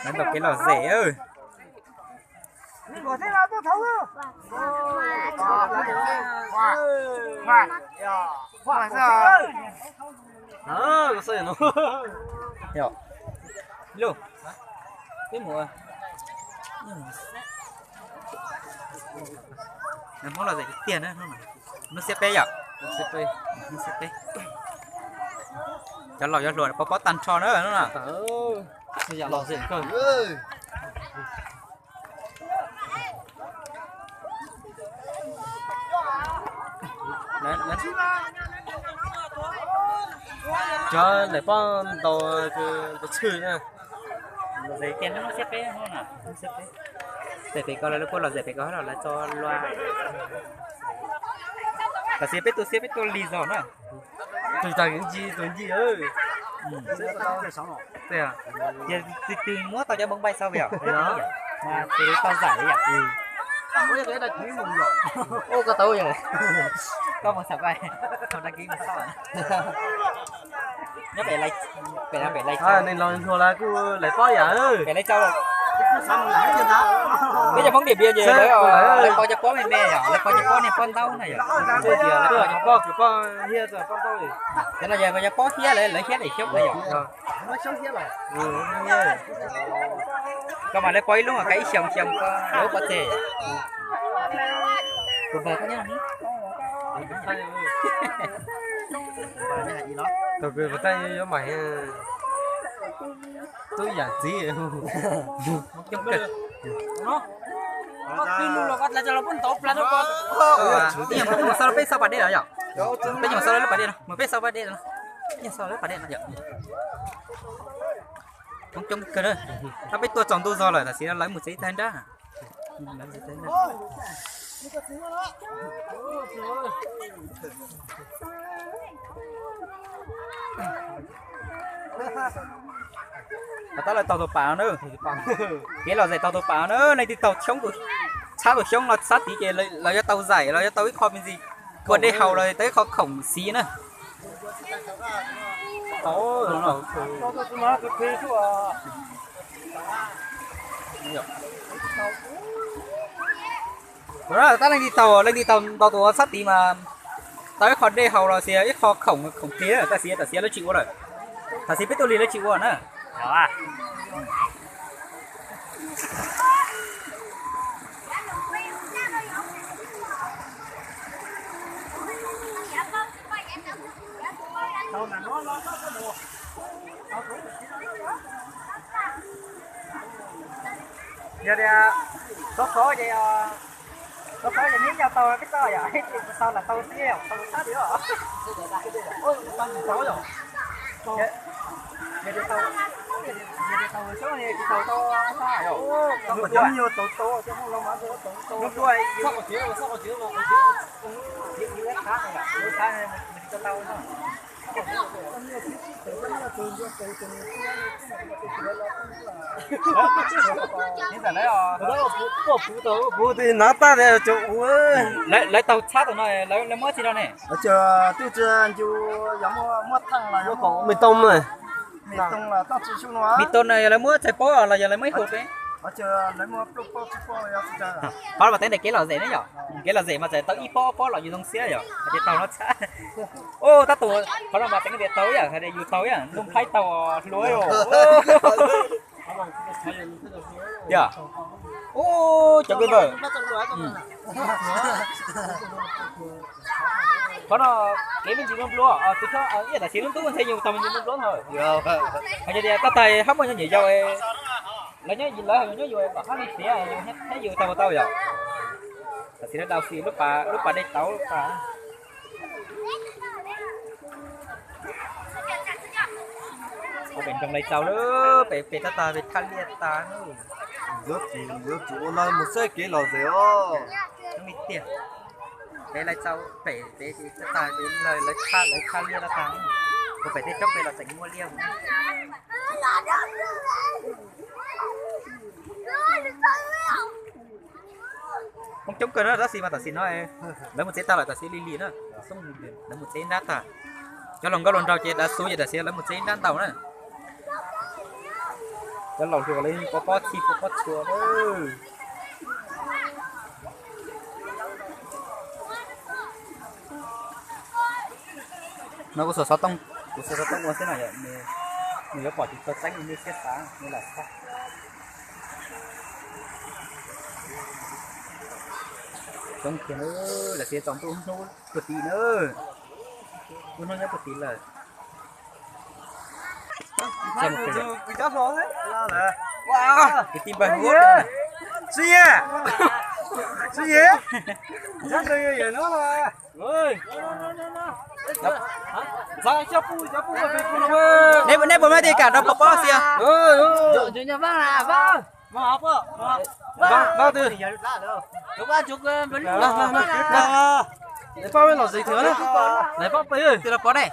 Lawv ntaus kev lom zem. Lub, Hmoob lom zem tiag tiag na. Hnub xiab peb yom? Hnub xiab peb. Cov laus cov hluas pob pob tag nrho na. Cov lawm pob ntaus, ntaus tshwj na. Lom zem tiag, hnub xiab peb, hnub xiab peb. Pem pem ko lawv kuj lom zem pem ko los lawv tso lua. Tam sis peb tuaj xiab peb tuaj lig zog na. Tus tag ncig tus ncig. Ces tus twg muab tau cov npoo npai xaus yom? Mas tus tau zais yom. Ua koj tau yom. Koj mus xav pais, tau đăng ký mus xauj. Nyob pem, pem, pem Lai Châu. Neeg laus hluas lawv kuj lawv pob yam. Pem Lai Châu. Peb cov Hmoob Điện Biên ces lawv, lawv pov cov pob me me yom, lawv pov cov pob niag pob ntaub na yom. Lawv pov cov pob, pob hiab, pob ntaub. Cov no yog cov pob hiab, lawv hiab daim xyoob na yom. Koj mas lawv pov ib lub mas khav ib xyoos xyoo koj lub pob txeg. Tus npawg koj nyob. Tus npawg yuav mas tub yam txiv. Mus xauj peb xauj pas dej los yom. Peb mus xauj lub pas dej no, mus peb xauj pas dej no, mus xauj lub pas dej no yom. Coob coob kawg na. Tab peb tuaj tsaus ntuj zog lawm, tam sim no lawv mus tsev tag nrab. Tab lawv taug tus pas no na. Kev lom zem taug tus pas no na, leej twg taug xyoob, txhab tus xyoob los txhab tid ces lawv yuav tau zais, los yuav tau ib qho me ntsis kua dej haus los tau ib qho khoom xiv na. Tab leej twg taug, leej twg taug ntau tus txhab tid mas tau ib qho dej haus los sis ib qho khoom, khoom plig, tam sim, tam sim lawv tsis ua lawm. Tam sim peb tuaj lig lawv tsis ua na. Yog tias xov xov ces, xov xov ces neb yog tau peb txoj yom, tsis tau los tau xwb yom, tau txhab li os. Yog tias tau, yog tias tau xyoob ces tsis tau tau txhab yom. Tau, tau, tau, tau. Kuv twb hnav tag tias cov ua, lawv taug txhab tus no, lawv muab txij no ne. Twb tsis ncu, yog muaj theej los yog me too, me too no yog lawv muab txhais pob los yog lawv muab ib hub peb. Qhov no mas teev ntawm kev lom zem ne yom, kev lom zem mas txawm tau ib pob ob pob los yus zoo siab yom, hais tias taug no txhab. Ub, tab tus qhov no mas teev tias taug yam, hais tias yus taug yam, Nuj Nplhaib taug hluas yom. Yog, ub, cov kws ntawd. Qhov no kev me ntsis nplua nplua, tus, ib yam tam sim lub ntuj ntshe yus taug me ntsis nplua nplua ntag. Hais tias tab tais hab muaj nyob nyuam yaus, lawv nyob, lawv nyob yus kom hab li tiav, thiab yus taug tau yom. Tam sim no dau xim lub pas, lub pas dej tauv lub pas. Pem nroog Lai Txaus lawm, pem, pem tab tas pem thaj liaj tas. Yuav tsum, yuav tsum ua no mus saib kev lom zem os. Tiag, pem Lai Txaus pem, pem tab tas pem lawv, lawv thaj, lawv thaj liaj tab tas. Ua pem tej roob pem los tseem muaj liaj. Coob coob kawg na, tab sis mas tam sim no lawv mus tsev tag lawm, tam sim lig lig na. Lawv mus tsev nrab tag. Cov hluas nkauj hluas nraug ces dav xu ces tam sim lawv mus txeeb nrab ntaus na. Cov laus hluas lawv pob pob txhij pob pob txhua. No kuv xuas xov tooj, kuv xuas xov tooj ua xwb no yom, nws yuav pom tsis tau txeeb nej siab xav nej lam txhob. Coob kiag na, lam xiav txaus ntuj hnub puag tim na, ntuj hnub nyob puag tim lawm. Kwv tij npawg Huab, neb puas muaj tej kam rau pov pob xwb? Twb los pov ne,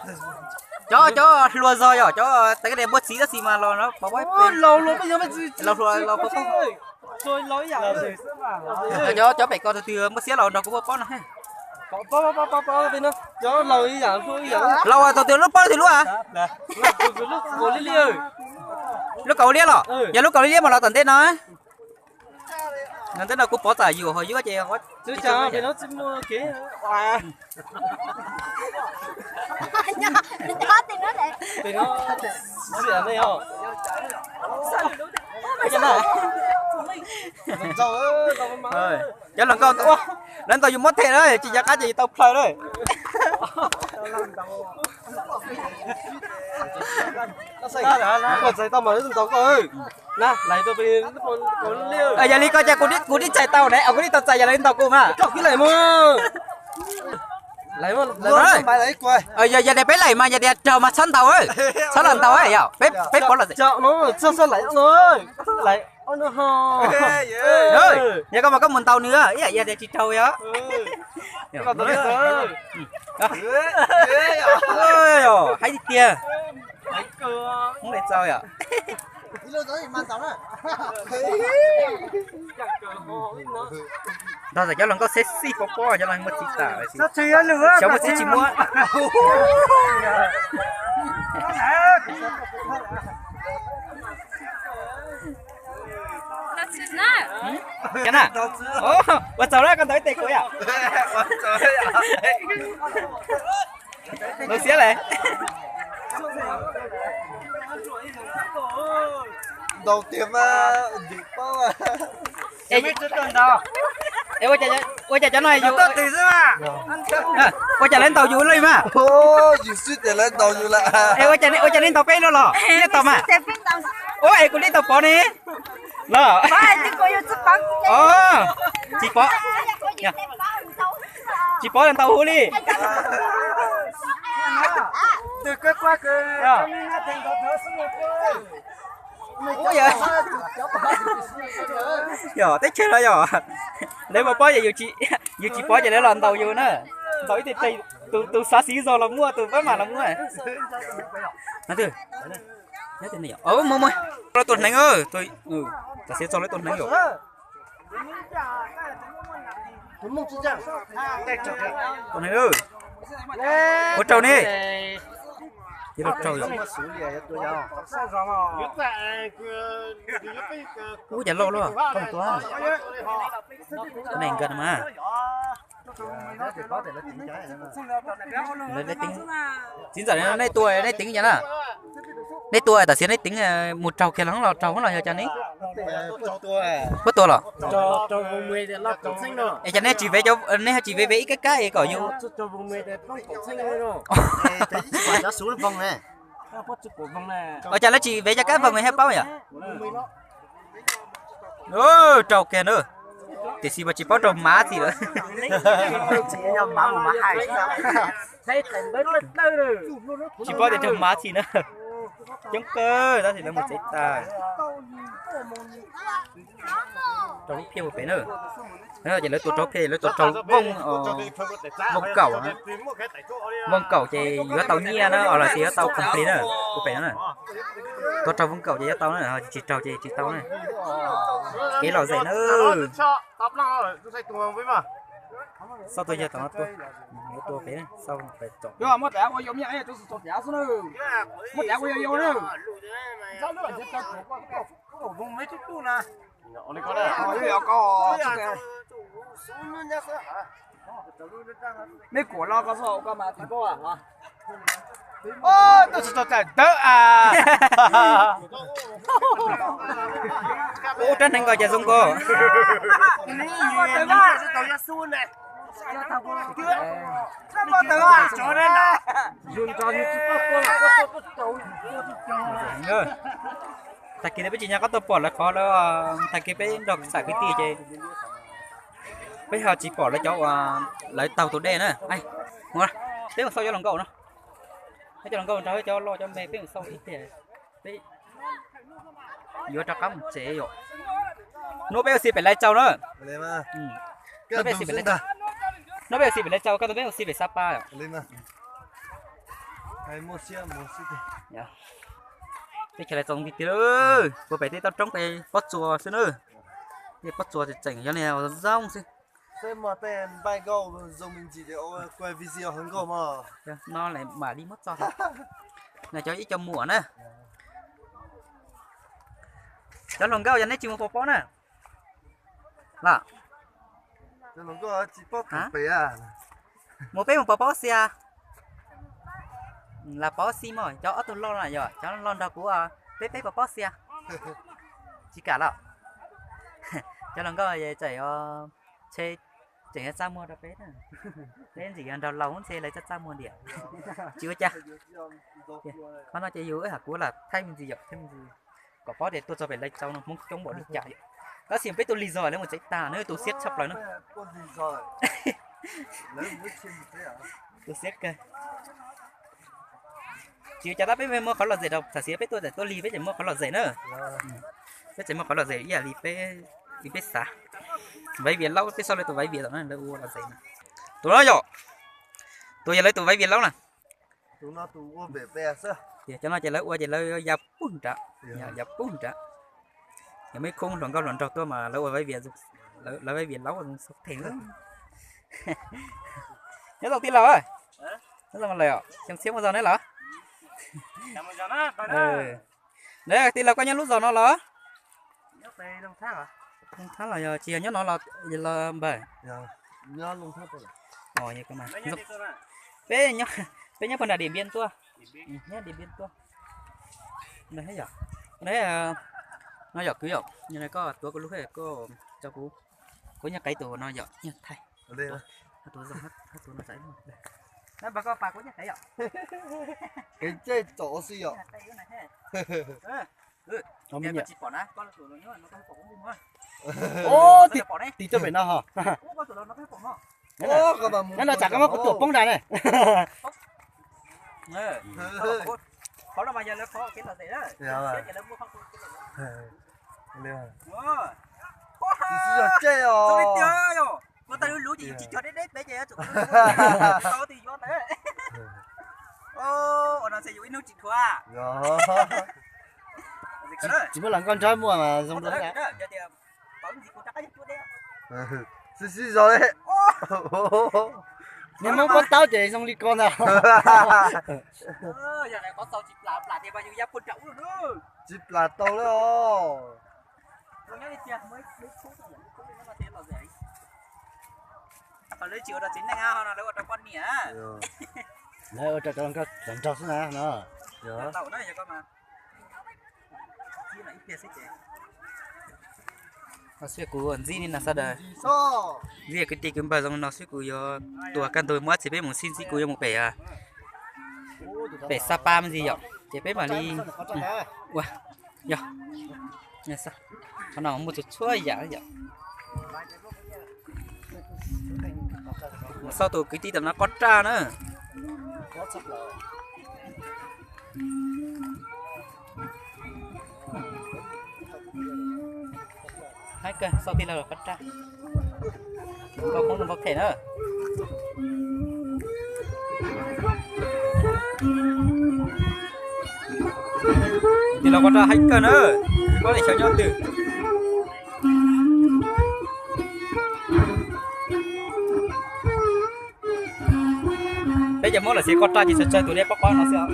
cov cov hluas zog yom, cov tas muaj txiv tab sis mas los pov pob, laus hluas los pov pob. Cov cov pem ko tus twg muaj siab los nrog kuv pov pob no. Laus tus twg lub pob twg lub a? Lub kaus liab los, yog lub kaus liab mas los tom ntej no. Ntej no kuv pov txam yus ho yuav ces cov hluas nkauj, lawv ntaus yus muab them na, tsis nco qab ces yus tau plhaws na. Txais tau mas ntaus koj. Yog li ko ces kuv twb txais tau ne, kuv twb tau txais yog lawv ntaus kuv mas. Yog tias peb laim mas yog tias raug mas txhob ntaus, txhob los ntaus yom, peb pov los. Yog koj mas koj mus ntaus nws, ib yam yog tias tsis raug yom. Haib tiag tiag. Muab li txau yom. Nrog txawm cov hluas nkauj sexy pob pob, cov no muaj txiv tas, cov muaj txiv tsis muab. Cov na, ua tsaug na, koj ntaus ib tes kuv yom. Lov siab lawm. Ntaus tiag mas ntim paub. Ua cas cov no yus, ua cas lawv ntaus yus li mas? Yus xwb ces lawv ntaus yus lawm. Ua cas nej ntaus peb no los nej tau mas? Ua es kuv li tau pov ne los. Tsis pov, tsis pov ntaus hu li. Yog teb chaws no yog lawv mus pov ces yus tsis pov ces lawv los ntaus yus na. Ntaus ib teg, tus xav xiv zog los muaj, tus pab mam los muaj. Mus, mus, lawv tua hneev, tam sim txog lawv tua hneev yom. Tua hneev, ua raug ne. Raug yom. Ub, cas loj luaj, koj mus tua. Neeg nkawd no mas. Txiv ntxawm, nej tua nej teev cas na? Nej tua tam sim nej teev mus raug kiag los los raug los yog cas ne? Puab tua los? Es cas nej tsis vev, nej tsis vev vev ib kab kab es kom yus. Ua cas lawv tsis vev cov kab voos thiaj paub yom? Raug kiag na. Tiam sis mas tsis paub raug mav txhis lawm. Tsis paub tias raug mav txhis na. Coob kawg tab sis lawv mus tsev tas. Raug lub phiaj ua pem na. Ces lawv tua raug phiaj, lawv tua raug vooj, vooj kaum, vooj kaum ces yuav tau nyiaj na, los sis yuav tau khoom plig na, ua pem na. Tua raug vooj kaum ces yuav tau na, tsis raug ces tsis tau na. Kev lom zem na. Xauj tua yawg tom no tua. Tua pem xauj pem tsom. Muab dav ua yau mej, muab dav ua yau yau na. Mej kuam no koj txhob ua koj mas tsis paub. Tuaj tsis tau tawm ntawv a. Ub, rab hneev nkaus cas zoo nkaus. Tag kis peb tsis nco qab tuaj pom lawv qhov lawv, tag kis peb nrog xav kwv tij ces peb ho tsis pom lawv cov uas lawv taug tus dej na. Peb mus xauj cov hluas nkauj no, cov hluas nkauj nrog cov loj cov me peb mus xauj ib pliag, peb yuav rov qab mus tsev yom. Hnub peb ua si pem Lais Tsau na. Hnub peb ua si pem Lais Tsau, kaj ntug peb ua si pem Xab Pas yom. Teb chaws Lais Tsau tiag tiag, puag pem tej toj roob pem pob tsuas xwb na. Tej pob tsuas tseem yog li zoo xwb. No mam li muab txo, no cov ib co muam na. Cov hluas nkauj yog neb tsis mus pov pob na los? Mus peb mus pov pob xia. Las pov xij mog, cov ob tug loj na yog cov loj nrog kuv, peb peb pov pob xia. Tsis kam los? Cov hluas nkauj tseem, tseem yuav txaj muag rau peb na. Peb ntxim yog nraug laus ntshe lawv txaj txaj muag ntiag. Tsis ua cas. Qhov no ces yus ib ham kuv lam thaij me ntsis yom, thaij me ntsis kom paub tias tuaj txog pem Lais Tsau no Hmoob coob npaum li cas yom. Tab sis peb tuaj lig zog lawv mus tsev tag na, tus xiab tshaj plaws na. Tus xiab kawg. Tsis ua cas, tab peb muaj qhov lom zem rau, tam sim peb tuaj txawm tuaj lig peb tseem muaj qhov lom zem na. Peb tseem muaj qhov lom zem ib yam li peb, li peb xav. Vaiv Vias Laub, peb xauj lawv tus Vaiv Vias tom no lawv ua lom zem na. Tus no yom, tus yog lawv tus Vaiv Vias Laub na. Cov no ces lawv ua ces lawv ya pug nrad, ya pug nrad. Yog muaj ib khub hluas nkauj hluas nraug tuaj mas lawv ua Vaiv Vias, lawv Vaiv Vias Laub zoo xau theem. Nyob zoo tij laug, nyob zoo lawm, xyoo tshiab muaj zog neb los? Tij laug koj nyob lub zos no los? Looj Thab los yog tsis yog nyob no los npawg? Peb, peb nyob puag nram Điện Biên tuaj. Nyob Điện Biên tuaj. No yog kwv yom, koj tuav kuv lub, koj tso kuv, kuv nyob qev tus no yom, nyob thaij. Tus zoo, tus no tsa, npawg koj pas kuv nyob qev yom. Kev cai txom xwb yom. Tim tuaj pem no ho. Nyob no tsam koj muab kuv tuam poob nrad ne. Tsis muaj los nkauj nraug muaj mas zoo dua. Sib sib zog li. Niag Hmoob pob taub ces zoo li ko ntag. Tsis plam tau li os. Lawv ua rau cov nraug xwb na no. No xwb kuv ntxib li no sawv daws. Ntxib kwv tij kwv npawg zoo no xwb kuv yuav tuaj kaj ntug muab txiv peb mus xib ntxib kuv yuav mus pem, pem Xab Pab me ntsis yom, ces peb mam li ua. Yog, qhov no muaj txhua txhua yam yom. Xauj tus kwv tij tom no qoj raj na. Haib kawg, xauj tij laug los qoj raj. Nkauj Hmoob no npau them na. Tij laug qoj raj haib kawg na. Paub li xyov nyob twg. Ces muab lawm xiv ko raj ces tsawg tsawg tus nej paub paub no xwb os.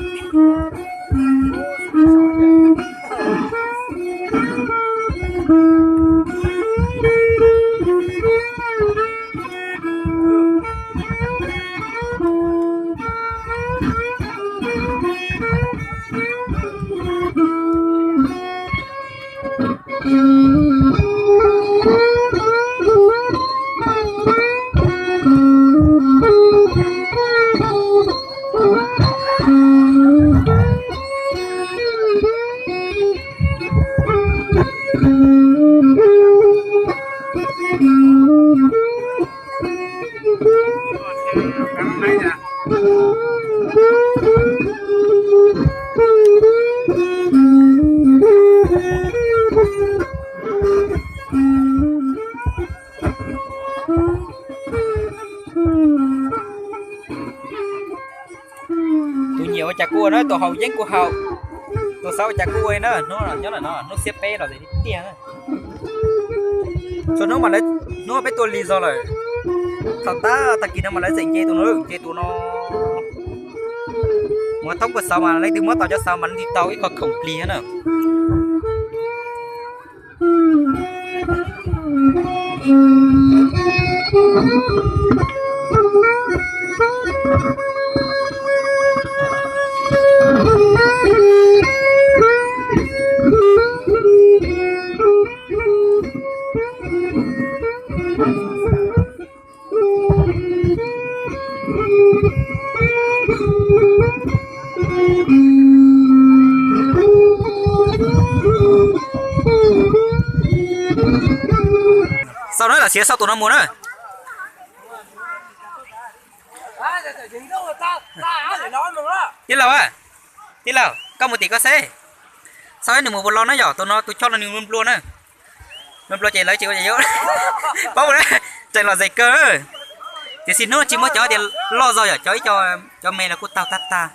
Tus nyiam ua cas kuj ua na, tus haus yeeb kuj haus, tus xav ua cas kuj ua na. Hnub no nyob ntawm no hnub xiab peb los tiag tiag na. Txhua hnub mas lawv, hnub peb tua lig zog lawm, thaum tag tag kis no mas lawv tseem nce tus no, nce tus no. Mus thoob puag saud mas leej twg muab tau cov saud mas leej twg tau ib qho khoom plig na. Xaus na, lam siav xaus tus no mus na. Tij laug, tij laug, koj mus tim koj seb. Xaus nws mus puas los na yom, tus no tus choj no nws nplua nplua na. Nplua nplua ces lawv tsis ua, paub tseem lom zem kawg. Tiam sis hnub tsis muaj cov tias loj zog yom, cov ib co, cov me los kuj tau tag tag.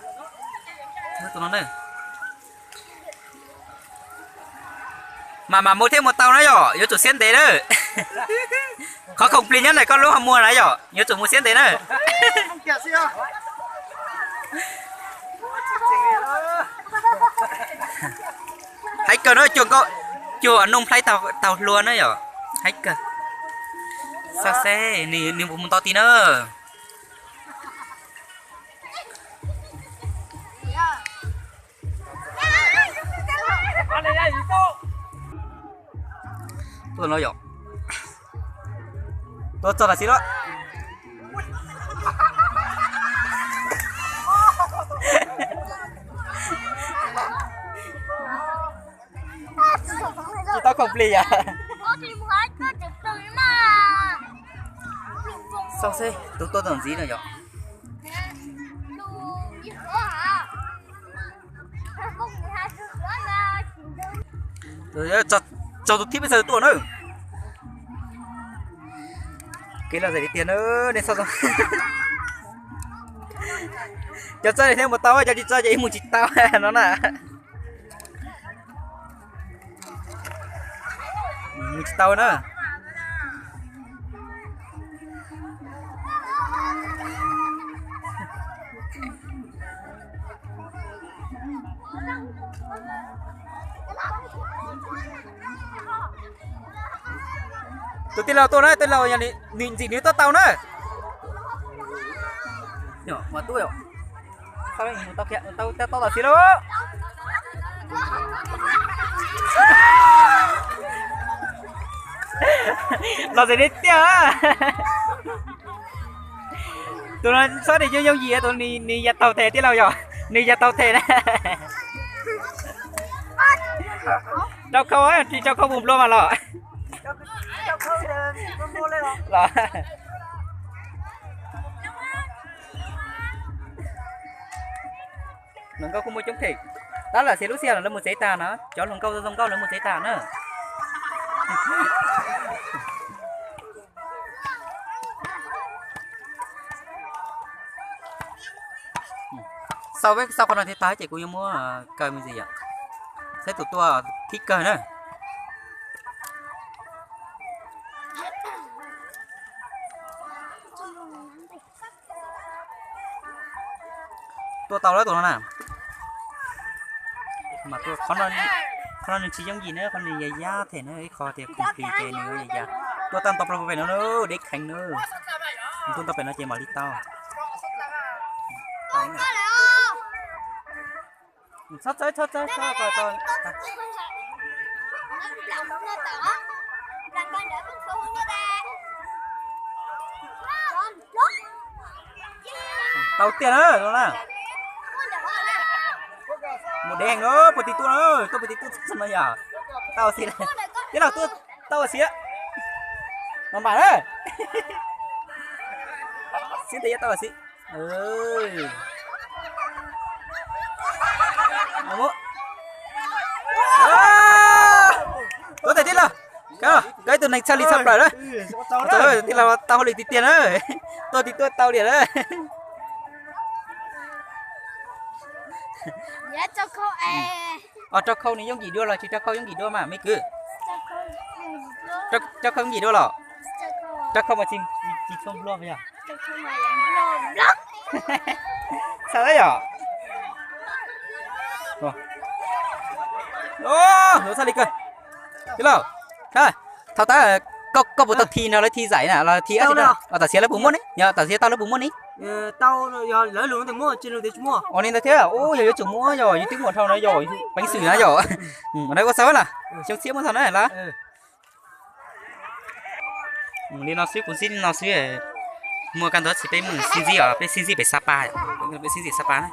Tus no na. Mas mam mus thiaj mus tau na yom, yuav tsum siab ntev na. Qhov khoom plig nyob ntawm koj lub ho muag na yom, yuav tsum mus siab ntev na. Haib kawg na, cuag noog nplhaib taug hlua na yom. Haib kawg. Xav seb nws puas mus nto ti na. Tuaj no yom. Tuaj txog tam sim no. Tsis tau khoom plig yom. Xaus seb tus tuaj txog ntxiv no yom. Txog tus thib peb xav tuaj na. Kev lom zem li tiag na, nej xav tau. Cov txawj thiaj mus tau, cov tsis txawj ces ib mus tsis tau no na. Mus tsis tau na. Tus tij laug tuaj na, tij laug yog nws ntxim nws tuaj tau na. Tau tam sim lauj. Lom zem li tiag. Tus no xob dis yooj yooj yim, tus nws ya taug them tij laug yom, nws ya taug them na. Rau khau, tsis rau khau mus nplua mas los. Los. Hluas nkauj kuj muaj coob them. Tab lam xiav lub sij hawm lawv mus tsev tag na, cov hluas nkauj zoo nkauj lawv mus tsev tag na. Xaus peb xaus qhov no thiaj tag ces kuv yuav muab kaw me ntsis yom. Saib tus tuaj thib kawg na. Tua tau lawm tus no na. Mas tua qhov no nws tsis yooj yim na, qhov nws yaj yaj them na, ib qho tias khoom plis ces nws yaj yaj. Tua tau ntau plaub pem no, deb kheev na. Tua ntau pem no ces mam li tau. Txhob txawb, txhob txawb, txhob txawb. Tau tiag na no na. Mus dev heev na, puag tim tuaj na, tuaj puag tim tuaj no yog. Tau xis, tij laug tuaj tau xis. Mas npam na. Xib tes yuav tau xis. Tuaj tes tij laug, koj ib tug neeg txhaj li txhaj plaws na. Tij laug tau hauj lwm tiag tiag na. Tuaj tim tuaj tau tiag na. Os, rau khau nws yooj yim dua los tsis rau khau yooj yim dua mas me kwv? Rau khau yooj yim dua los? Rau khau mas tsis tshua nplua yog? Txhawj yom. Tij laug, thaum tas koj puas tau thi no lawv thi zais na los thi, tam xiav lawv puas muab ne, yog tam xiav tau lawv puas muab ne? Ua li ntawd thiab, yog yuav tsum muab yog yus twb muaj dhau no yog peev xwm na yog. Ua tsaug lawm, xyoo tshiab muab txog na lawm. Li no xwb, kuv ntsib li no xwb. Muaj kaj ntug tsis peb mus sib ntsib os, peb sib ntsib pem Sapa, peb sib ntsib Sapa na.